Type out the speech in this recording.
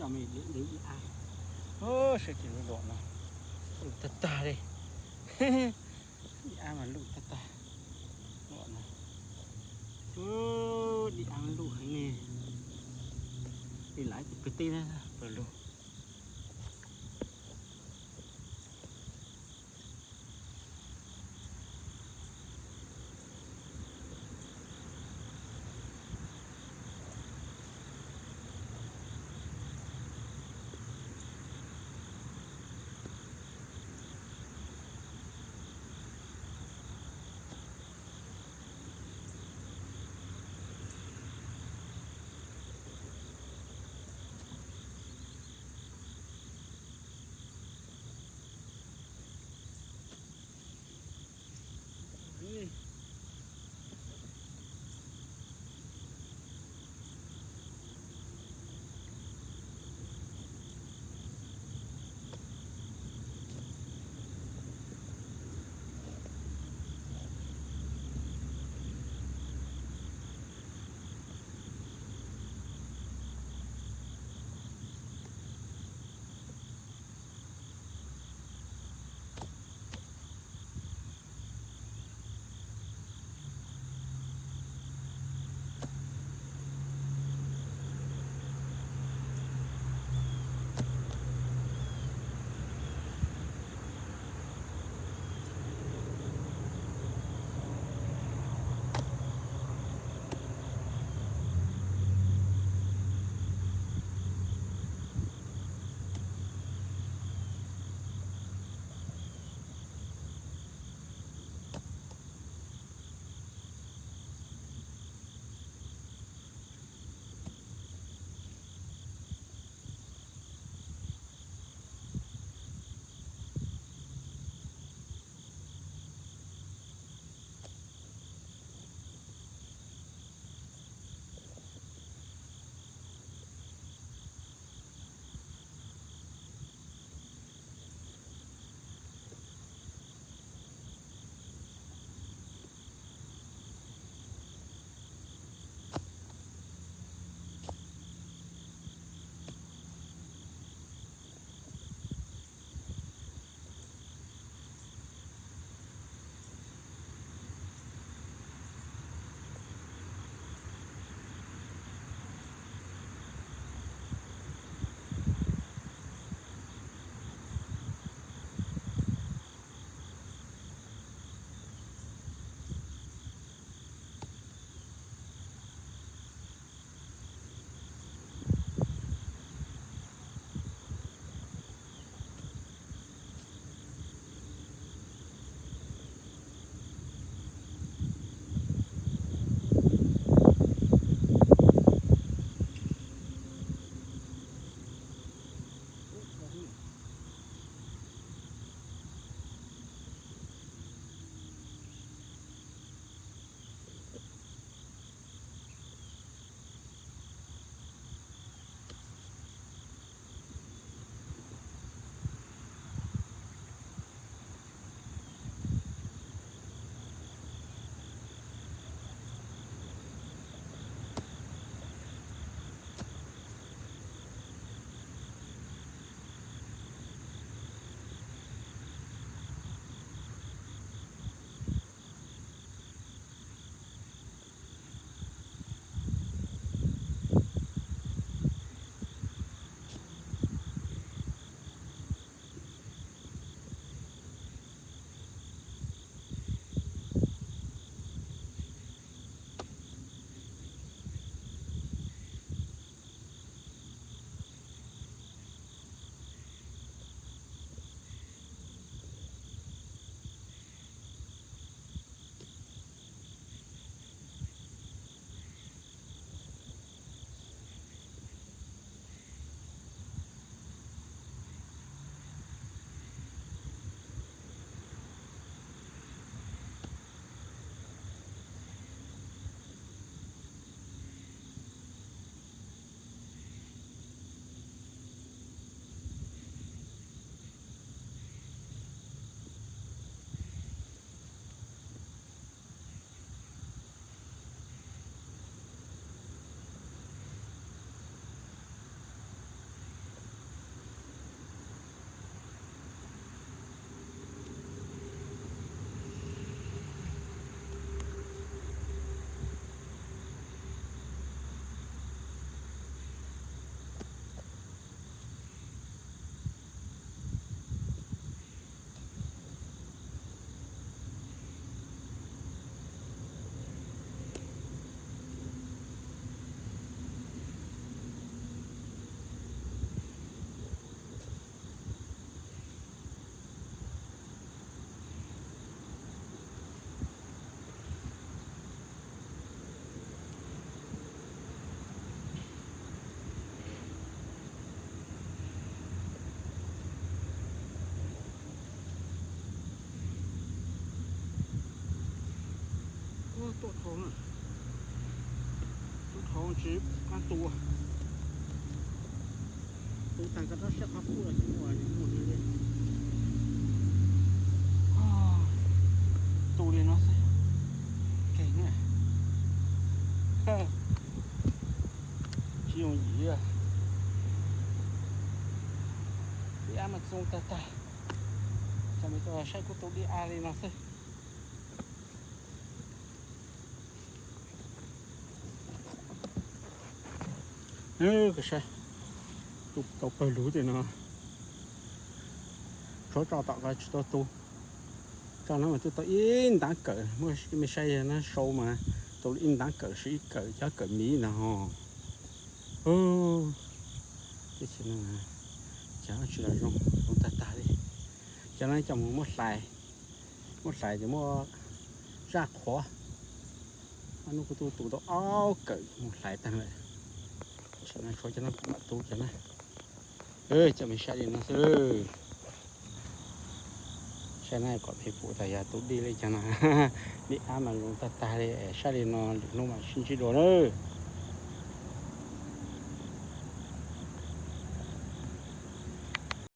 Ib av, sawv cev luj luam no, luj tag tag li. Ib av mas luj tag tag. Luam no, ib av luj heev li. Li lawv tus kwv tij na, pawg lug. Tuaj dhau na, tuaj dhau tsis qab tu, tu tag koj rov siab qhov pub los tsis muaj li li. Tu li no xwb, keeg na, tsis yooj yim li. Dib av mas zoo tag tag, cov me tuaj saib kuv tu dib av li no xwb. Koj saib, tu tau pawg lug tiag no. Tshuav tso tom ko tsis tau tu. Tso no mas tu tau ib ntav kawm, muaj me saib yog no sau mas tu ib ntav kawm, ib kawm cov kawm miv ntag ho. Teb chaws no cov tsis los zoo, zoo tag tag li. Cov no coj mus muab hlais, muab hlais ces muab zaj qhuav. Ob hnub kuv tu tu tau ob kawm mus hlais tag lawm. Tam sim no tshuav cov no kuv mam tu cov na. Coj me saib li no xwb. Saib na kom peb pum tas yog tu dib li cas no. Dib av mas zoo tag tag li, saib li no lwm hnub mam sib ntsib dua nawb.